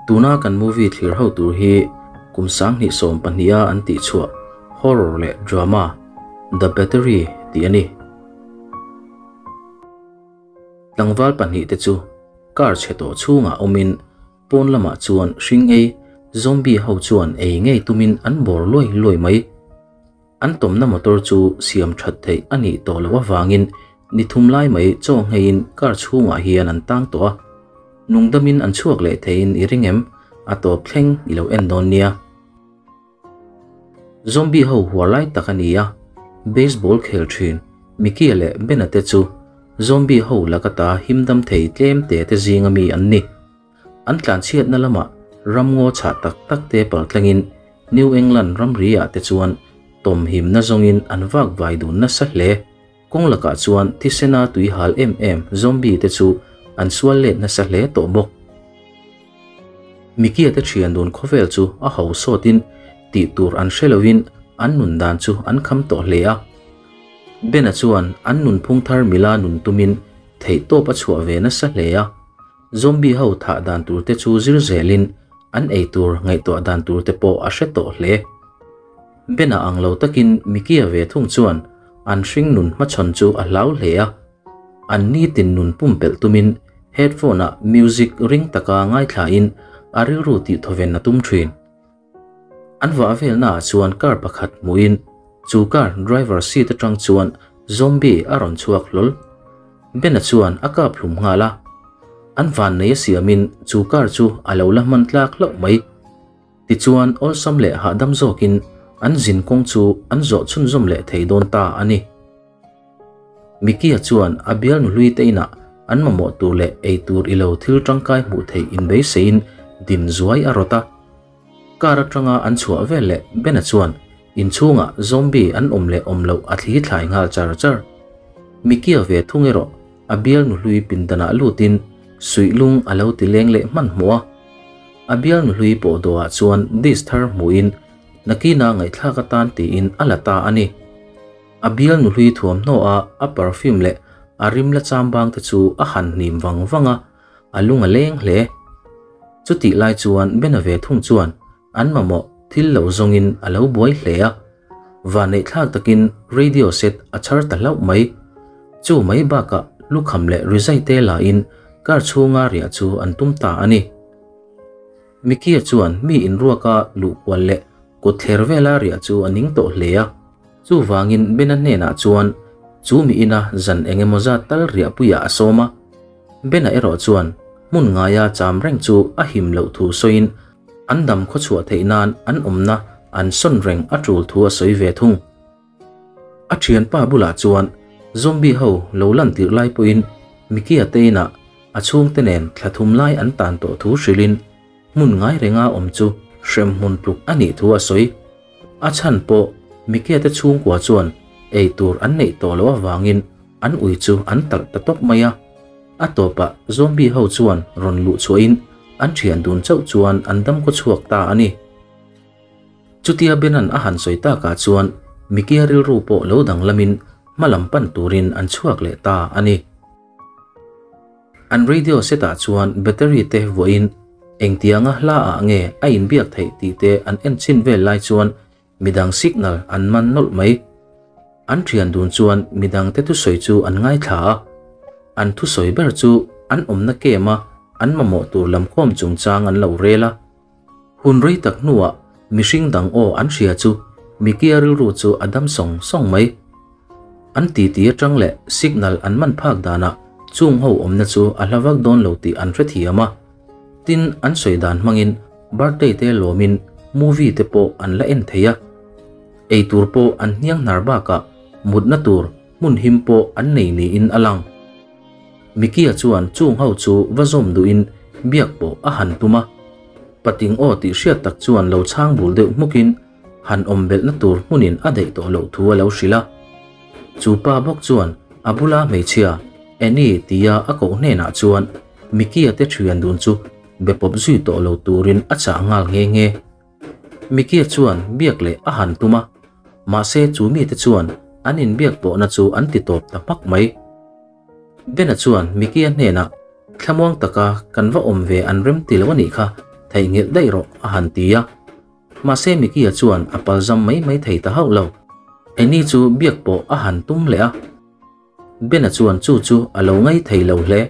Tuna kan movie thlir ho tur hi kum 2012 a an tih chhuah horror leh drama The Battery tih a ni. Tlangval pahnihte chu car chhe tawh chhungah awmin pawn lamah chuan hring ei zombie ho chuan ei ngei tumin an bawr luai luai mai. An tawmna motor chu siam that theih a nih tawh loh avangin ni thum lai mai chaw ngheiin car chhungah hian an tang tawh a. Nungdamin an chhuak leh theiin i ring em? A tawp thleng i lo en dawn nia. Zombie ho huar lai tak a ni a, baseball khel thin Mickey-a leh Ben-a te chu zombie ho laka ta himdam thei tlem te te zinga mi an ni. An tlanchhiatna lamah ramngaw chhah tak tak te paltlengin New England ramri ah te chuan tawmhimna zawngin an vak vai dun nasa hle. Kawng lakah chuan thisena tui hal em em zombie te chu an sual let nasa hle tawh bawk. Mikia te thian dun khawvel chu a ho sawtin tih tur an hre loin an nun dan chu an kham tawh hle a. Ben-a chuan an nunphung thar mila nun tumin theihtawp a chhuah ve nasa hle a. Zombie ho thah dan tur te chu zir zelin an ei tur ngaihtuah dan tur te pawh a hre tawh hle. Ben-a ang lo takin Mikia ve thung chuan an hring nun hmachhawn chu a hlau hle a. An nitin nun pumpelh tumin headphone ah music ring taka ngaithlain a rilru tihthawven a tum thin. An vah velna ah chuan car pakhat hmuhin chu car driver seat atang chuan zombie a rawn chhuak hlawl. Ben-a chuan a kap hlum nghal a. An vannei a siamin chu car chu a lo la hman tlak hlauh mai. Tichuan awlsam leh hahdam zawkin an zin kawng chu an zawh chhunzawm leh thei dawn ta a ni. Mickey-a chuan a bialnu hlui te inah an mamawh tur leh ei tur i lo thil tangkai hmuh theih inbeiseiin din zuai a rawt a. Car atanga an chhuah vel leh Ben-a chuan inchhungah zombie an awm leh awm loh a thli thlai nghal char char. Mickey-a ve thung erawh a bialnu hlui pindanah lutin suih lung a lo ti leng leh hmanhmawh a. A bialnu hlui pawh dawhah chuan disc thar hmuhin nakina ngaihthlak atan tiin a la ta a ni. A bialnu hlui thuamhnaw a a perfume leh a rim la cham bang te chu a han hnim vang vang a, a lung a leng hle. Chutih lai chuan Bena ve thung chuan an mamawh thil lo zawngin a lo buai hle a, vanneihthlak takin radio set a chhar ta hlauh mai. Chu mai bakah lukham leh rizai te lain car chhunga riah chu an tum ta a ni. Mickey-a chuan mi inruaka luh kual leh kut thler vela riah chu a ning tawh hle a. Chuvangin Bena hnenah chuan chu mi ina zan eng emaw zat tal riahpuiah a sawm a. Bena erawh chuan hmun ngaia cham reng chu a him loh thu sawiin an dam khawchhuah theih nan an awmna an sawn reng a tul thu a sawi ve thung. A thianpa bulah chuan zombie ho lo lan tirh lai pawhin Mickey-a te inah a chhungte nen thla thum lai an tan tawh thu hrilhin hmun ngai renga awm chu hremhmun tluk a nih thu a sawi. A chhan pawh Mickey-a te chhungkua chuan ei tur an neih tawh loh avangin an ui chu an talh ta tawp mai a. A tawpah zombie ho chuan rawn luh chhuahin an thian dun chauh chuan an dam kaw chhuak ta a ni. Chutia Benan a han sawi takah chuan Mickey-a rilru pawh lo danglamin hma lam pan turin an chhuak leh ta a ni. An radio set ah chuan battery te vuahin engtianga hla ah nge a inbiak theih tih te an en chhin vel lai chuan midang signal an man nawlh mai. An thian dun chuan midang te thusawi chu an ngaithla a, an thusawi ber chu an awmna kem a an mamawh tur lam khawm chungchang an lo rel a. Hun rei tak hnuah mihring dang aw an hria chu Mickey-a rilru chu a dam sawng sawng mai. An titi atang leh signal an man phak danah chung ho awmna chu a hla vak dawn lo tih an hrethiam a. Tin, an sawi dan hmangin birthday te lawmin movie te pawh an la en thei a. Ei tur pawh an hniang hnar bakah mutna tur hmun him pawh an nei niin a lang. Mickey-a chuan chung ho chu va zawm duhin biak pawh a han tum a. Pating aw tih hriat tak chuan lo chhang bul deuh hmukin han awm belhna tur hmunin a daih tawh loh thu a lo hrilh a. Chu pa bawk chuan a bula hmeichhia Annie tia a koh hnenah chuan Mickey-a te thian dun chu be pawp zui tawh lo turin a chah nghal nghe nghe. Mickey-a chuan biak leh a han tum a, mahse chu mite chuan an inbiak pawhna chu an ti tawp ta hmak mai. Bena chuan Mickey-a hnenah, Thlamuang taka kan va awm ve an rem ti lo a nih kha. Theihnghilh daih rawh, a han ti a. Mahse Mickey-a chuan a palzam mai mai thei ta hauh lo. Annie chu biak pawh a han tum leh a. Ben-a chuan chu chu a lo ngai thei lo hle.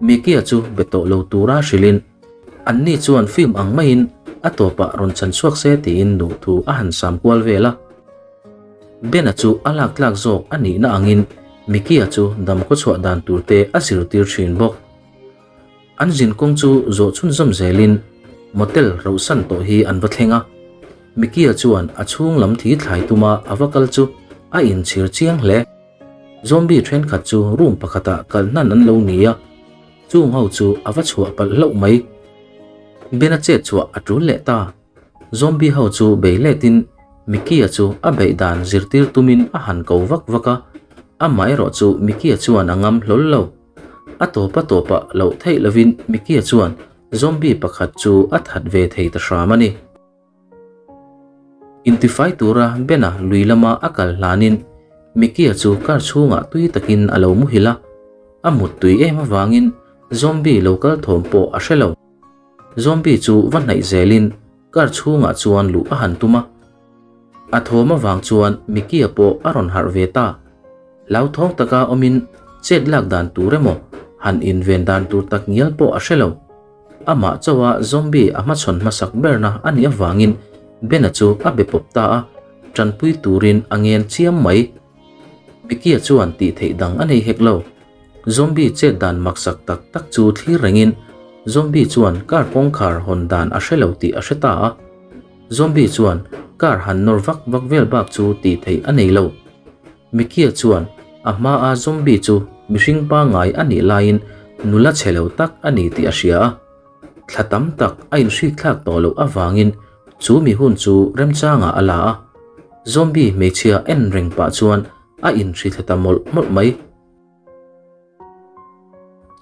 Mickey-a chu be tawh lo tura hrilhin, anni chuan film ang maiin a tawpah rawn chhan chhuak se tiin duhthu a han sam kual vel a. Ben-a chu a lak tlak zawk a nihna angin Mickey-a chu dam khawchhuah dan turte a zirtir thin bawk. An zin kawng chu zawh chhunzawm zelin motel rauhsan tawh hi an va thleng a. Mickey-a chuan a chhung lam thi thlai tuma a va kal chu a inchhir chiang hle. Zombie thenkhat chu room pakhatah kal hnan an lo ni a, chung ho chu a va chhuah palh hlauh mai. Ben-a chet chhuah a tul leh ta. Zombie ho chu bei letin Mickey-a chu a beih dan zirtir tumin a han ko vak vak a, amaherawh chu Mickey-a chuan a ngam hlawl lo. A tawp a tawpah loh theih lovin Mickey-a chuan zombie pakhat chu a that ve thei ta hram a ni. Intifai tura Ben-a lui lama a kal hlanin Mickey-a chu car chhungah tui takin a lo muhil a, a muttui em avangin zombie lo kal thawm pawh a hre lo. Zombie chu va hnaih zelin car chhungah chuan luh a han tum a. A thawm avang chuan Mickey-a pawh a rawn harh ve ta. Hlauthawng taka awmin chet lak dan tur emaw han inven dan tur tak ngial pawh a hre lo. Amah chauha zombie a hmachhawn hmasak berna a nih avangin Ben-a chu a be pawp ta a, tanpui turin a ngen chiam mai. Mickey-a chuan tih theih dang a nei hek lo. Zombie chet dan maksak tak tak chu thlir rengin Zombie chuan car kawngkhar hawn dan a hre lo tih a hre ta a. Zombie chuan car han nawr vak vak vel bak chu tih theih a nei lo. Mickey-a chuan a hmaa zombie chu mihring pangngai a nih laiin nula chhe lo tak a ni tih a hria a. Thla tam tak a inhrikthlak tawh loh avangin chu mi hun chu remchangah a la a. Zombie hmeichhia en reng pah chuan a inhrithla ta mawlh mawlh mai.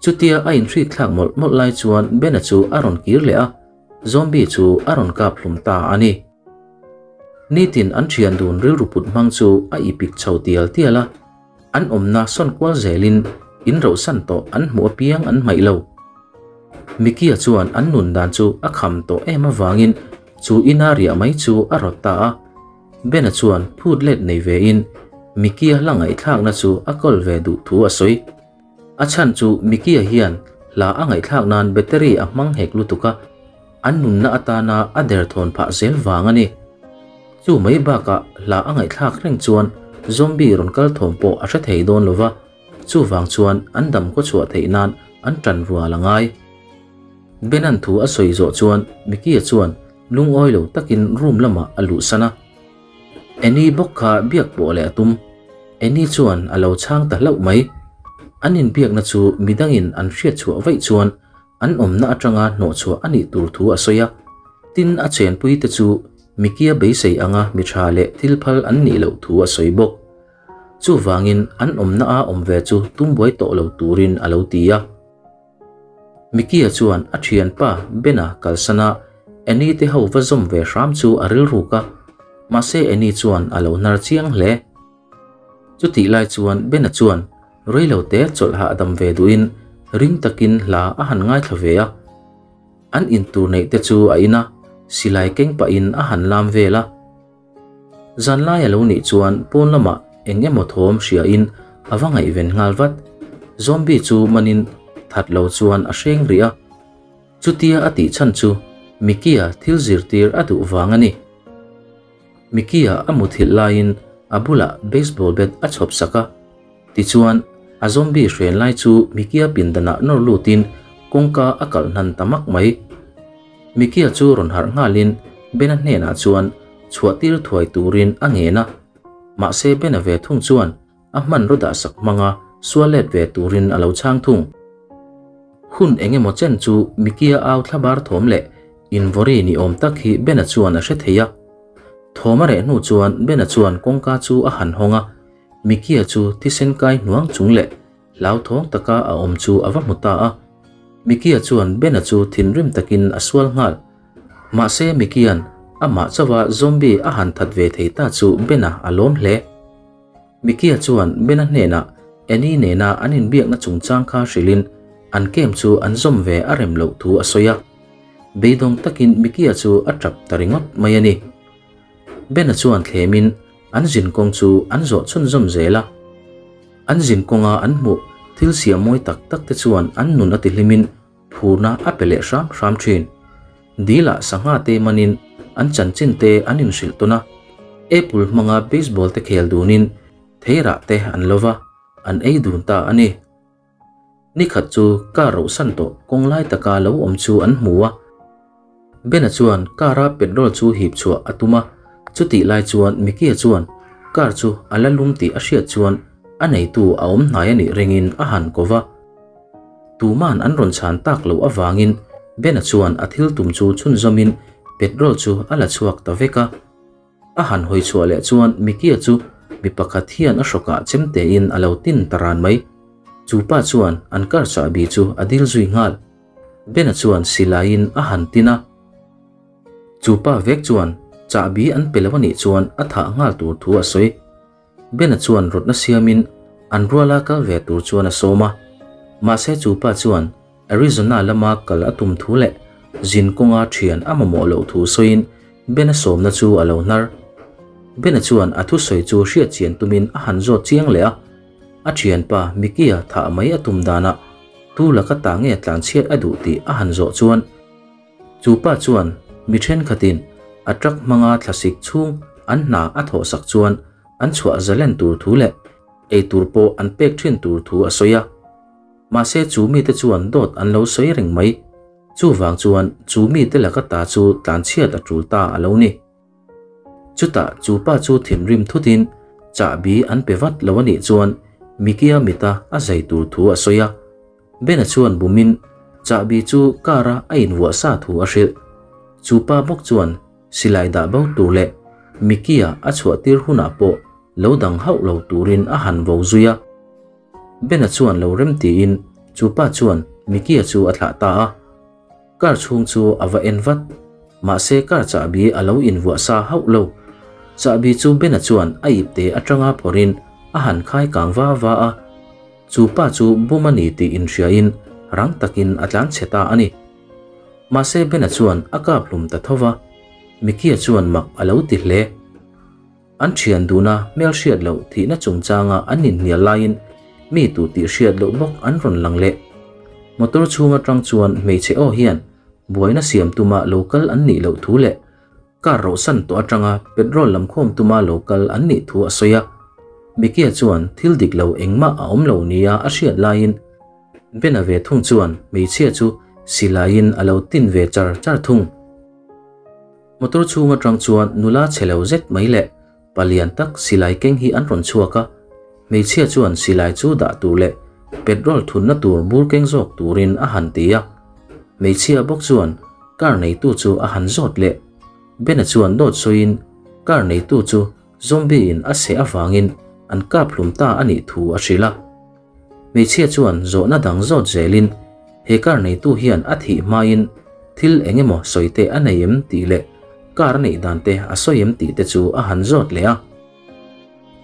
Chutia a inhrikthlak mawlh mawlh lai chuan Bena chu a rawn kir leh a, zombie chu a rawn kap hlum ta a ni. Nitin an thian dun rilru put hmang chu a ipik chho tial tial a, an awmna sawn kual zelin in rohsan tawh an hmuh apiang an hmaih lo. Mickey-a chuan an nun dan chu a kham tawh em avangin chu ina riah mai chu a rawt ta a. Bena chuan phut let nei ve in Mickey-a hla ngaihthlakna chu a kawl ve duh thu a sawi. A chhan chu Mickey-a hian hla a ngaihthlak nan battery a hmang hek lutuk a, an nunna atana a derthawn phah zel vang a ni. Chu mai bakah hla a ngaihthlak reng chuan zombie rawn kal thawm pawh a hre thei dawn lo va, chuvang chuan an dam khaw chhuah theih nan an tan rual a ngai. Benan thu a sawi zawh chuan Mickey-a chuan Lungawi lo takin room lamah a luhsan a. Annie bawk kha biak pawh leh a tum. Annie chuan a lo chhang ta hlauh mai. An inbiakna chu midangin an hriat chhuah vaih chuan an awmna atanga hnawhchhuah a nih tur thu a sawi a. Tin, a chenpui te chu Mikia beisei anga mi tha leh thil phal an nih loh thu a sawi bawk. Chuvangin an awmna a awm ve chu tum buai tawh lo turin a lo ti a. Mickey-a chuan a thianpa Ben-a kalsan a, Annie te ho va zawm ve hram chu a rilruk a, mahse Annie chuan a lo hnar chiang hle. Chutih lai chuan Ben-a chuan reilote chawlh hahdam ve duhin ring takin hla a han ngaithla ve a. An intur neih te chu a in a, silai keng pahin a han lam vel a. Zanlai a lo nih chuan pawn lamah eng emaw thawm hriain a va ngaihven nghal vat. Zombie chu manin that lo chuan a hreng rih a. Chutia a tih chhan chu Mickey-a thil zirtir a duh vang a ni. Mickey-a a muthilh laiin a bulah baseball bat a chhawp sak a. Tichuan, a zombie hren lai chu Mickey-a pindanah nawr lutin kawngka a kalh hnan ta mak mai. Mickey-a chu rawn harh nghalin Bena hnenah chuan chhuah tir thuai turin a ngen a, mahse Bena ve thung chuan a hmanraw dahsak hmanga sual let ve turin a lo chhang thung. Hun eng emaw chen chu Mickey-a au thlabar thawm leh invawri ni awm tak hi Bena chuan a hre thei a. Thawm a reh hnu chuan Bena chuan kawngka chu a han hawng a, Mickey-a chu thisen kai hnuang chung leh Hlauthawng taka a awm chu a va hmu ta a. Mickey-a chuan Ben-a chu thinrim takin a sual nghal. Mahse Mickey-a'n amah chauha zombie a han that ve thei ta chu Ben-a a lawm hle. Mickey-a chuan Ben-a hnenah Annie nena an inbiakna chungchang kha hrilhin an camp chu an zawm ve a rem loh thu a sawi a. Beidawng takin Mickey-a chu a tap ta ringawt mai a ni. Ben-a chuan thlemin an zin kawng chu an zawh chhunzawm zel a. An zin kawnga an hmuh thil siam mawi tak tak te chuan an nun a tihlimin phurna a pe leh hram hram thin. Dil-ah sangha te manin an chanchin te an inhrilh tawn a. Apple hmanga baseball te khel dunin theirah te an lo va, an ei dun ta a ni. Ni khat chu car rohsan tawh kawng lai taka lo awm chu an hmu a. Bena chuan car-a petrol chu hip chhuah a tum a, chutih lai chuan Mickey-a chuan car chu a la lum tih a hriat chuan a neitu a awm hnai a nih ringin a han ko va. Tuman an rawn chhan tak loh avangin Bena chuan a thil tum chu chhunzawmin petrol chu a la chhuak ta vek a. A han hawi chhuah leh chuan Mickey-a chu mi pakhat hian a hrawkah chem tein a lo tin ta ran mai. Chu pa chuan an car chahbi chu a dil zui nghal. Ben-a chuan silaiin a han tin a. Chu pa vek chuan chahbi an pe lo a nih chuan a thah nghal tur thu a sawi. Ben-a chuan rawtna siamin an ruala kal ve tur chuan a sawm a. Mahse chu pa chuan Arizona lama kal a tum thu leh zin kawnga thian a mamawh loh thu sawiin Ben-a sawmna chu a lo hnar. Ben-a chuan a thusawi chu hriat chian tumin a han zawt chiang leh a. A thianpa Mickey-a thah mai a tum danah tu laka ta nge tlanchhiat a duh tih a han zawh chuan chu pa chuan mi thenkhatin a truck hmanga thlasik chhung an hna a thawhsak chuan an chhuah zalen tur thu leh eitur pawh an pek thin tur thu a sawi a. Mahse chu mite chuan dawt an lo sawi reng mai. Chuvang chuan chu mite laka ta chu tlanchhiat a tul ta a lo ni. Chutah chu pa chu thinrim thutin chahbi an pe vat lo a nih chuan Mickey-a mita a zai tur thu a sawi a. Ben-a chuan bumin chahbi chu car-a a invuah sa thu a hrilh. Chu pa bawk chuan silai dah bo tur leh Mickey-a a chhuah tir hunah pawh lo dang hauh lo turin a han vo zui a. Ben-a chuan lo rem tiin chu pa chuan Mickey-a chu a thlah ta a. Car chhung chu a va en vat. Mahse car chahbi a lo invuah sa hauh lo. Chahbi chu Bena chuan a ipte atanga phawrhin a han khai kang va va a. Chu pa chu bum a ni tih inhriain rang takin a tlan chhe ta a ni. Mahse Bena chuan a kap hlum ta tho va. Mickey-a chuan mak a lo ti hle. An thian duna hmel hriat loh thihna chungchanga an inhnial laiin mi tu tih hriat loh bawk an rawn lang leh. Motor chhung atang chuan hmeichhe aw hian buaina siam tuma lo kal an nih loh thu leh car rohsan tawh atanga petrol lam khawm tuma lo kal an nih thu a sawi a. Mickey-a chuan thil dik lo engmah a awm lo nia a hriat laiin Ben-a ve thung chuan hmeichhia chu silaiin a lo tin ve char char thung. Motor chhung atang chuan nula chhe lo zet mai leh palian tak silai keng hi an rawn chhuak a, hmeichhia chuan silai chu dah tur leh petrol thunna tur bur keng zawk turin a han ti a. Hmeichhia bawk chuan car neitu chu a han zawt leh. Bena chuan dawt sawiin car neitu chu zombie in a seh avangin an kap hlum ta a nih thu a hrilh a. Hmeichhia chuan zawhna dang zawt zelin he car neitu hian a thih hmain thil eng emaw sawi te a nei em tih leh car a neih dan te a sawi em tih te chu a han zawt leh a.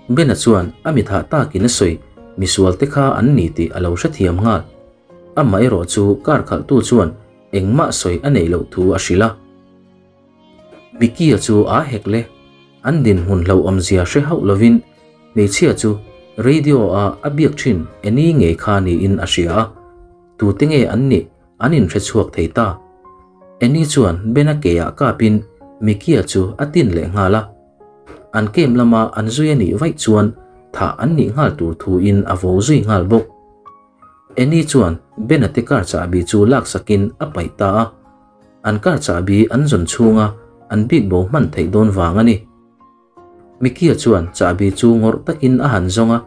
Bena chuan a mithah takin a sawi misual te kha an ni tih a lo hrethiam nghal. Amaherawh chu car khalhtu chuan engmah sawi a neih loh thu a hrilh a. Mickey-a chu aa hek le. An dinhmun hlauhawmzia hre hauh lovin hmeichhia chu radio-a a biak thin Annie ngei kha niin a hria a. Tute nge an nih an inhre chhuak thei ta. Annie chuan Ben-a keah kapin Mickey-a chu a tin leh nghal a. An camp lama an zui a nih vaih chuan thah an nih nghal tur thuin a vo zui nghal bawk. Annie chuan Ben-a te car chahbi chu laksakin a paih ta a. An car chahbi an zawn chhunga an bik bo hman theih dawn vang a ni. Mickey-a chuan chahbi chu ngawrh takin a han zawng a,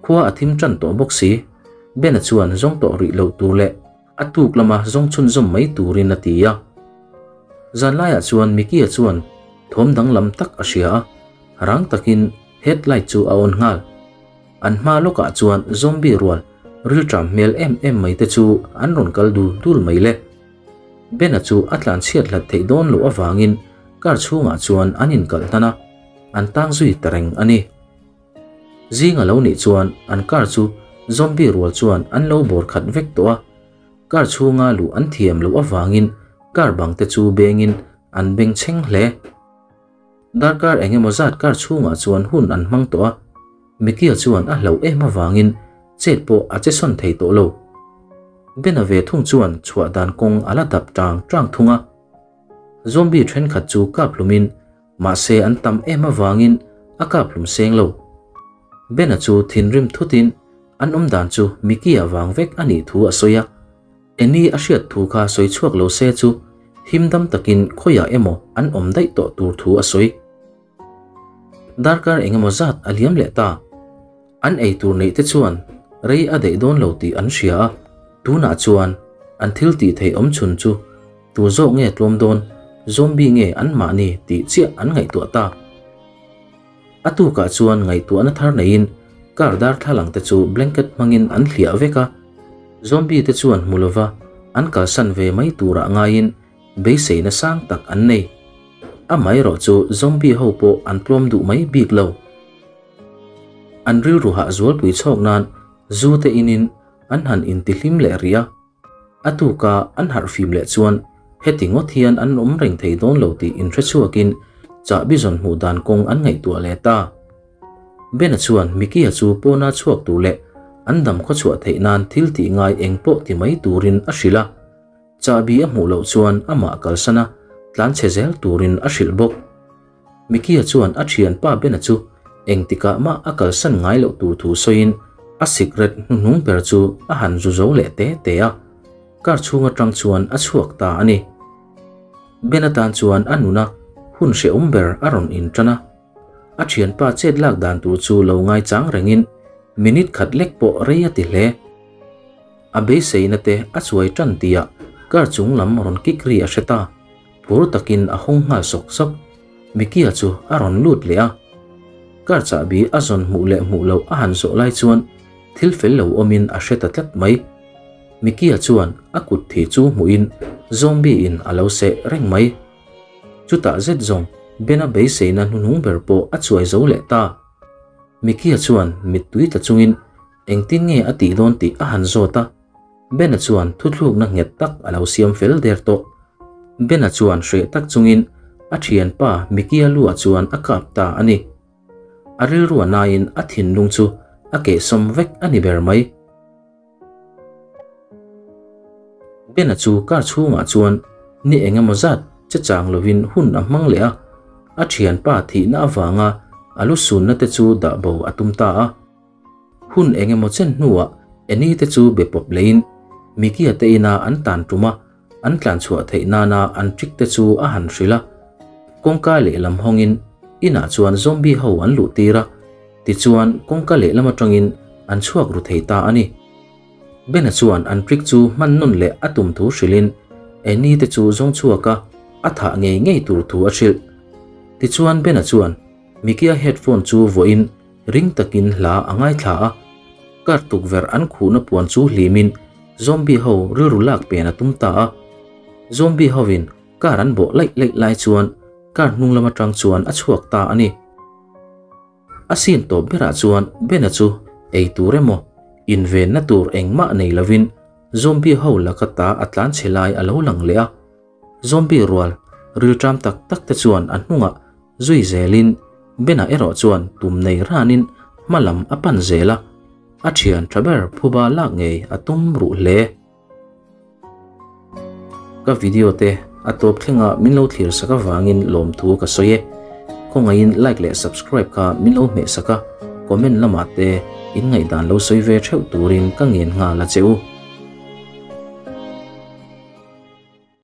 khua a thim tan tawh bawk si. Ben-a chuan zawng tawh rih loh tur leh a tuk lama zawng chhunzawm mai turin a ti a. Zanlaiah chuan Mickey-a chuan thawm danglam tak a hria a, rang takin headlight chu a on nghal. An hma lawkah chuan zombie rual rilṭam hmel em em mai te chu an rawn kal dul dul mai le. Ben-a chu a tlanchhiat hlat theih dawn loh avangin car chhungah chuan an inkalh hnan a, an tang zui ta reng a ni. Zing a lo nih chuan an car chu zombie rual chuan an lo bawr khat vek tawh a, car chhunga luh an thiam loh avangin. Car bang te chu bengin an bengchheng hle. Darkar eng emaw zat car chhungah chuan hun an hmang tawh a, Mikia chuan a hlauh em avangin chet pawh a che sawn thei tawh lo. Bena ve thung chuan chhuah dan kawng a la dap tang tang thung a. Zombie thenkhat chu kap hlumin mahse an tam em avangin a kap hlum seng lo. Bena chu thinrim thutin an awm dan chu Mikia vang vek a nih thu a sawi a. Eni a hriat thu kha sawi chhuak lo se chu him dam takin khawiah emaw an awm daih tawh tur thu a sawi. Darkar engemaw zat a liam leh ta. An ei tur neih te chuan rei a daih dawn lo tih an hria a, tunah chuan an thil tih theih awm chhun chu tu zawk nge tlawm dawn, zombie nge anmahni tih chiah an ngaihtuah ta. A tukah chuan ngaihtuahna thar neiin car darthlalang te chu blanket hmangin an hliah vek a, zombie te chuan hmu lova an kalsan ve mai turah ngaiin beiseina sang tak an nei. Amaherawh chu zombie ho pawh an tlawm duh mai bik lo. An rilru hah zualpui chhawk nan zu te inin an han intihlim leh rih a. A tuka an harh fim leh chuan heti ngawt hian an awm reng thei dawn lo tih inhre chhuakin chahbi zawn hmuh dan kawng an ngaihtuah leh ta. Bena chuan Mickey-a chu pawna chhuak tur leh an dam khawchhuah theih nan thil tih ngai eng pawh ti mai turin a hrilh a. Chahbi a hmuh loh chuan amah kalsan a, tlanchhe zel turin a hrilh bawk. Mickey-a chuan a thianpa Bena chu engtikah mah a kalsan ngai loh tur thu sawiin a sikret hnuhnung ber chu a han zu zo leh te te a, car chhung atang chuan a chhuak ta a ni. Bena tan chuan a nuna hun hrehawm ber a rawn intan a, a thianpa chet lak dan tur chu lo ngaichang rengin minute khat lek pawh rei a ti hle. A beiseina te a chuai tan tihah car chung lam rawn kik ri a hre ta. Phur takin a hawng nghal sawk sawk. Mikia chu a rawn lut leh a. Car chahbi a zawn hmuh leh hmuh loh a han zawh lai chuan thil fel lo awmin a hre ta tlat mai. Mikia chuan a kut thi chu hmuhin zombie in a lo seh reng mai. Chutah zet zawng Bena beiseina hnuhnung ber pawh a chuai zo leh ta. Mikia chuan mittui tla chungin engtin nge a tih dawn tih a han zawt a. Bena chuan thuthlukna nghet tak a lo siam fel der tawh. Bena chuan hreh tak chungin a thianpa Mikia luah chuan a kap ta a ni. A rilru a naiin a thinlung chu a kehsawm vek a ni ber mai. Bena chu car chhungah chuan ni eng emaw zat che chang lovin hun a hmang leh a, a thianpa thihna avanga a lu sunna te chu dah bo a tum ta a. Hun eng emaw chen hnuah Annie te chu be pawp leiin Mickey-a te ina an tan tum a, an tlan chhuah theih nana an trick te chu a han hrilh a. Kawngka lehlam hawngin inah chuan zombie ho an luh tir a, tichuan kawngka lehlam atangin an chhuak ru thei ta a ni. Bena chuan an trick chu hman nawn leh a tum thu hrilhin Annie te chu zawng chhuak a, a thah ngei ngei tur thu a hrilh. Tichuan Bena chuan Mickey-a headphone chu vuahin ring takin hla a ngaithla a, car tukverh an khuhna puan chu hlimin zombie ho rilru lak pen a tum ta a. Zombie hovin car an bawh laih laih lai chuan car hnung lam atang chuan a chhuak ta a ni. A scene tawp berah chuan Bena chu ei tur emaw invenna tur engmah nei lovin zombie ho laka ta a tlanchhe lai a lo lang leh a. Zombie rual rilṭam tak tak te chuan a hnungah zui zelin Bena erawh chuan tum nei ranin hma lam a pan zel a, a ṭhian ṭha ber phuba lak ngei a tum ruh hle. Ka video te a tawp thlengah min lo thlir sak avangin lawmthu ka sawi e. Khawngaihin like leh subscribe kha min lo hmeh sak a, comment lamah te in ngaihdan lo sawi ve theuh turin ka ngen nghal a che u.